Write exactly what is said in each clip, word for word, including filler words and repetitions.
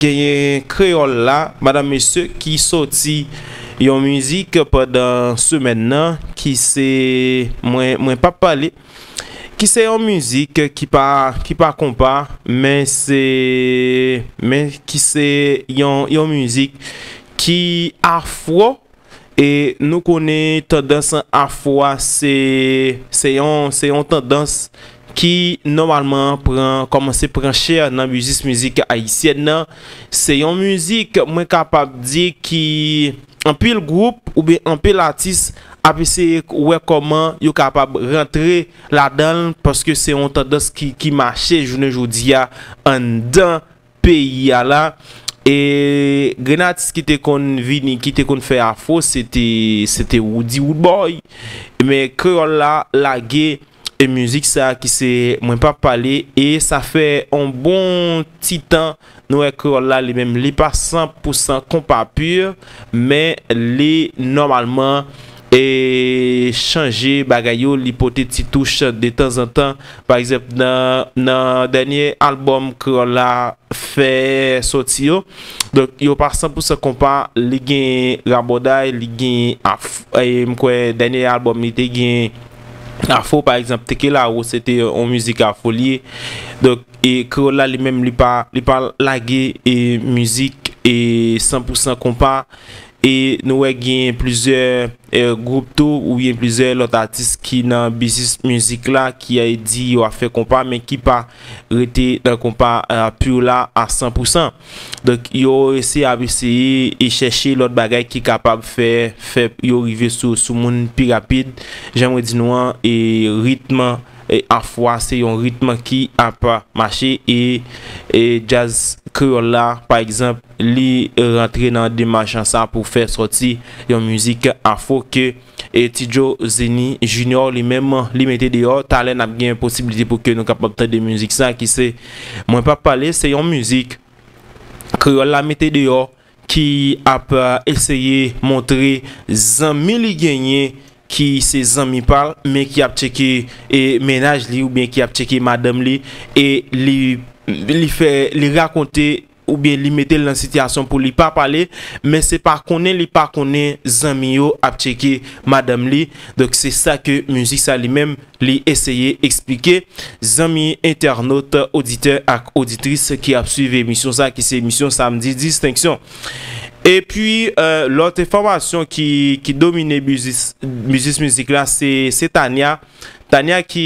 genyen Kreyòl la, madanm mesye, ki sòti yon mizik pandan semèn nan, ki se, mwen, mwen p ap pale, ki se yon mizik ki pa, ki pa konpa, men se, men ki se yon, yon mizik ki afwo, e nou konnen tandans afwo a se, se yon, se yon tandans ki nòmalman pran, kòmanse pran chè nan biznis mizik ayisyèn nan. Se yon mizik, mwen kapab di, ki anpil gwoup oubyen anpil atis ap eseye wè kòman yo kapab rantre ladan l, paske se yon tandans ki, ki mache jounen jodi a anndan peyi a la. E grenn atis ki te konn vini, ki te konn fè afwo, se te, se te Roody Roodboy. Men Kreyòl la lage e mizik sa ki se Mwen p ap pale, e sa fè yon bon ti tan nou wè Kreyòl la li menm li pa san pou san konpa pur, men li nòmalman e chanje bagay yo, li pote ti touch detanzantan. Pa egzanp, nan, nan dènye albòm Kreyòl la fè sòti yo, donk, yo pa san pou san konpa, li gen rabòday, li gen af-, e, m kwè dènye albòm li te gen afro, pa egzanp, Teke Lawo, se te yon mizik afro li ye. Donk, e Kreyòl la li menm, li pa, li pa lage e mizik e san pou san konpa. E nou wè gen plizyè e gwoup tou, oubyen plizyè lòt atis ki nan biznis mizik la, ki a di yo ap fè konpa, men ki pa rete nan konpa e pur la a san pou san. Donk, yo eseye ap eseye e chèche lòt bagay ki kapab fè, fè yo rive sou, sou moun pi rapid. Jan mwen di nou an, e ritm e afro a se yon ritm ki ap mache, e, e djaz kreyòl la, pa egzanp, li rantre nan demach sa pou fè sòti yon mizik afro ke e Ti Joe Zeni Junior li menm li mete deyò. Talè n ap gen posiblite pou ke nou kapab tande mizik sa ki se Mwen p ap pale, se yon mizik kreyòl la mete deyò ki ap e, eseye montre zanmi li genyen ki se zanmi pa l, men ki ap tcheke e mennaj li oubyen ki ap tcheke madanm li, e li, li fè, li rakonte oubyen li mete l nan sitiyasyon pou li pa pale, men se pa konnen li pa konnen zanmi yo ap tcheke madanm li. Donk, se sa ke mizik sa li menm li eseye eksplike zanmi entènot, oditè ak oditris ki ap swiv emisyon sa, ki se emisyon Samdi Distenksyon. Epi, e, lòt enfòmasyon ki, ki domine biznis, biznis mizik la, se, se Tania. Tania ki,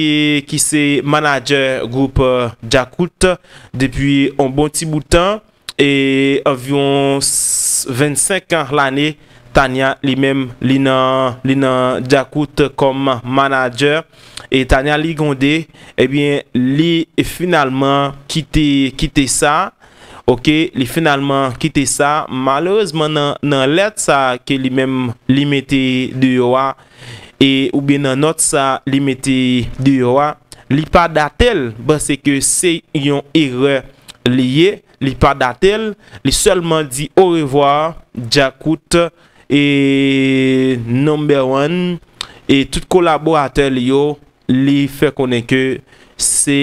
ki se manadjè gwoup, e, Djakout depi yon bon ti bout tan, e anviwon s-, vennsenk an lane. Tania li menm, li nan, li nan Djakout kòm manadjè. E Tania Ligonde, ebyen, li finalman kite, kite sa. Oke, li finalman kite sa. Malerezman, nan, nan lèt sa ke li menm li mete deyò a, e oubyen nan nòt sa li mete deyò a, li pa date l, paske se yon erè li ye, li pa date l, li sèlman di orevwa, Djakout e Number One, e tout kolaboratè li yo, li fè konnen ke se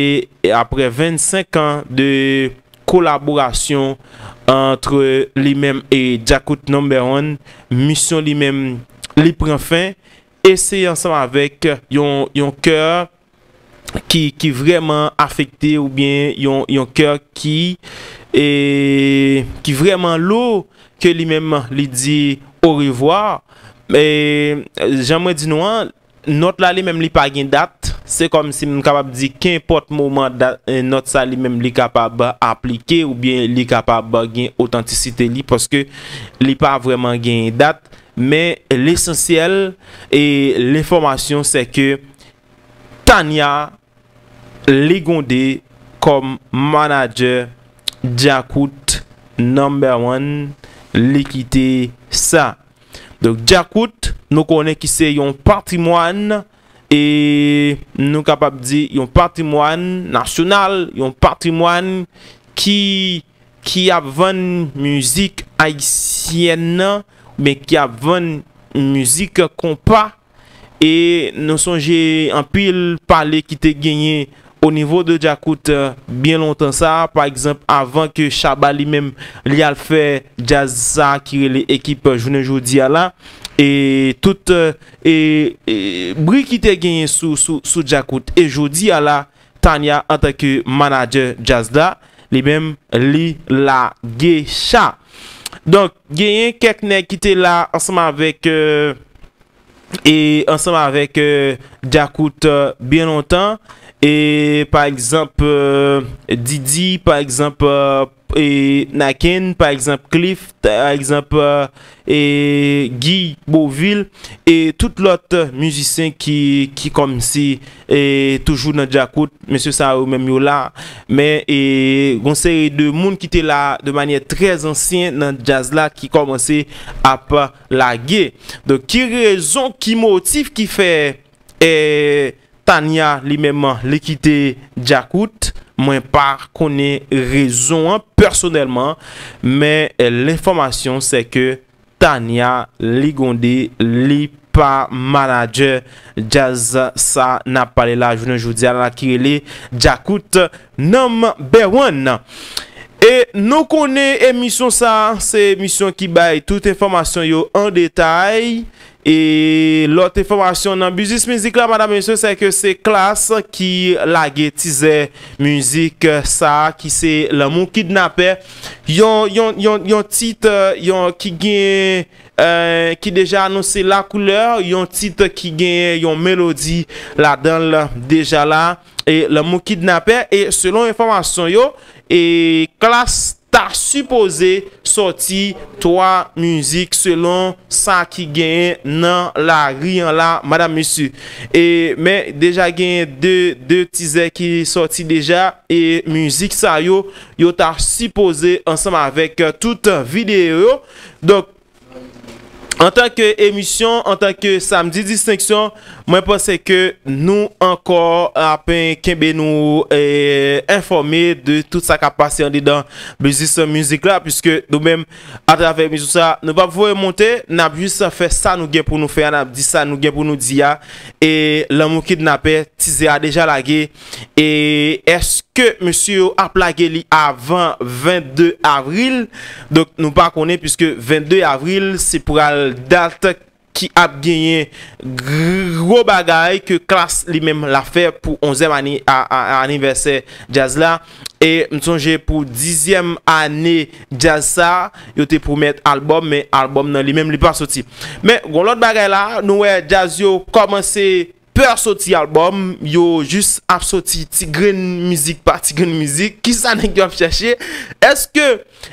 apre vennsenk an de kolaborasyon ant li menm e Djakout Number One, misyon li menm li pran fen, e se ansanm avèk yon, yon kè ki, ki vrèman afekte, oubyen yon, yon kè ki, e, ki vrèman lou, ke li menm li di orevwa. E, jan mwen di nou an, nòt la li menm li pa gen dat. Se kòmsi m kapab di kenpòt moman dat, e, nòt sa li menm li kapab aplike oubyen li kapab gen otantisite li, paske li pa vrèman gen dat. Men lesansyèl e lenfòmasyon se ke Tania Ligonde kòm manadjè Djakout Number One, li kite sa. Donk, Djakout, nou konnen ki se yon patrimwàn, e nou kapab di yon patrimwàn nasyonal, yon patrimwàn ki, ki ap vann mizik ayisyèn nan, men ki ap vann mizik konpa. E nou sonje anpil pale ki te genyen o nivo de djakout, euh, byen lontan sa, pa egzanp, avan ke Shabba li menm li al fè djaz sa ki rele ekip jounen jodi a la, e tout, euh, e, e bri ki te genyen sou, sou, sou djakout. E jodi a la, Tania, antanke manadjè djaz la, li menm, li lage cha. Donk, genyen kèk nèg ki te la ansanm avèk, euh, e ansanm avèk, euh, Djakout, euh, byen lontan. E pa egzanp, euh, Didi, pa egzanp, euh, e Naken, pa egzanp, Cliff, pa egzanp, euh, e Guy Beauvil, e tout lòt mizisyen ki, ki kòmsi, e toujou nan Djakout, mesye sa yo menm yo la. Men, e gon seri de moun ki te la de manyè trè ansyen nan djaz la ki kòmanse ap lage. Donk, ki rezon, ki motif ki fè, e, Tania li menm li kite Djakout? Mwen pa konnen rezon an pèsonèlman, men, e, lenfòmasyon se ke Tania Ligonde, li pa manadjè djaz sa n ap pale la jounen jodi a la ki rele Djakout Number One. E nou konnen emisyon sa, se emisyon ki bay tout enfòmasyon yo an detay. E lòt enfòmasyon nan biznis mizik la, madam, mesye, se ke se Klass ki lage tizè mizik sa, ki se Lanmou Kidnapè. Yon, yon, yon, yon tit, euh, yon, ki gen, euh, ki deja anonse la koulè, yon tit ki gen yon melodi ladan l deja la, e Lanmou Kidnapè, e selon enfòmasyon yo, e Klass ta sipoze sòti twa mizik selon sa ki genyen nan lari an la, madam, mesye. E, men deja genyen de, de tizè ki sòti deja, e mizik sa yo, yo ta sipoze ansanm avèk, euh, tout videyo yo. Donk, antanke emisyon, antanke Samdi Distenksyon, mwen panse ke nou ankò ap kenbe nou, eh, enfòme de tout sa k ap pase andedan biznis mizik la, piske nou menm, atravè emisyon sa, nou p ap voye monte, n ap jis fè sa nou gen pou nou fè a, n ap di sa nou gen pou nou di a, e Lanmou Kidnapè, tizè a deja lage, e èske ke mesye yo ap lage li avan vennde avril. Donk, nou pa konnen, piske vennde avril, se pral dat ki ap genyen gwo bagay ke Klass li menm l ap fè pou onzyèm ane a, a, a anivèsè djaz la. E m sonje pou dizyèm ane djaz sa, yo te pwomèt albòm, men albòm nan li menm li pa soti. Men, gon lòt bagay la, nou wè djaz yo kòmanse pè soti albòm, yo jis ap soti ti grenn mizik pa ti grenn mizik. Kisa nèg yo ap chèche? Èske,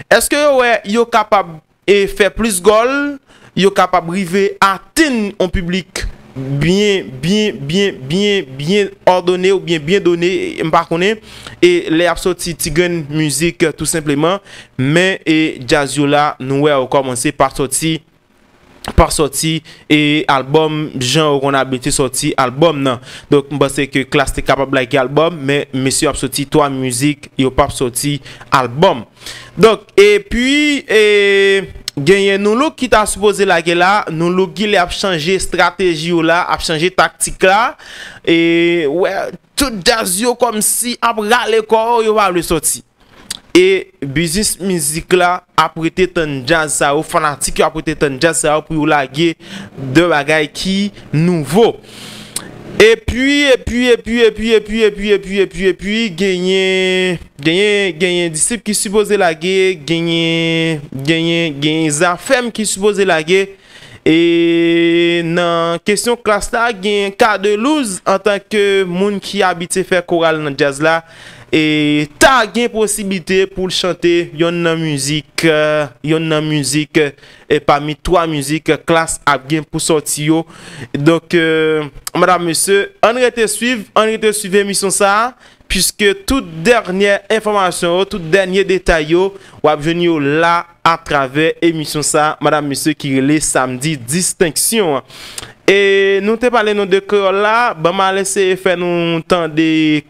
èske yo wè yo kapab, e, fè plis gòl? Yo kapab rive atenn yon piblik byen, byen, byen, byen, byen òdone oubyen byen done, m pa konnen. E lè y ap soti ti grenn mizik, tou senpleman, men, e, djaz yo la, nou wè yo kòmanse pa soti pa sòti, e, albòm jan yo konn abitye sòti albòm nan. Donk, m panse ke Klass te kapab lage albòm, men mesye ap sòti twa mizik, yo p ap sòti albòm. Donk, epi, e, genyen Nu-Look ki ta sipoze lage la, Nu-Look genlè ap chanje estrateji yo la, ap chanje taktik la, e, wè, tout djaz yo kòmsi ap rale kò yo, yo pa vle sòti. E biznis mizik la ap rete tann djaz sa yo, fanatik yo ap rete tann djaz sa yo pou yo lage de bagay ki nouvo. Epi, epi, epi, epi, genyen, genyen, genyen Disip ki sipoze lage, genyen, genyen, genyen Zafèm ki sipoze lage. E nan kesyon Klass la, gen K deux Louz antanke moun ki abitye fè koral nan djaz la, e ta gen posiblite pou l chante yonn nan mizik, eh, yonn nan mizik, eh, pami twa mizik Klass ap gen pou sòti yo. Donk, eh, madam, mesye, ann rete swiv, ann rete swiv emisyon sa a, piske tout dènyè enfòmasyon yo, tout dènyè detay yo, w ap jwenn yo la atravè emisyon sa, madam, mesye, ki rele Samdi Distenksyon an. E nou te pale nou de kreyòl la, ban m al eseye fè nou tande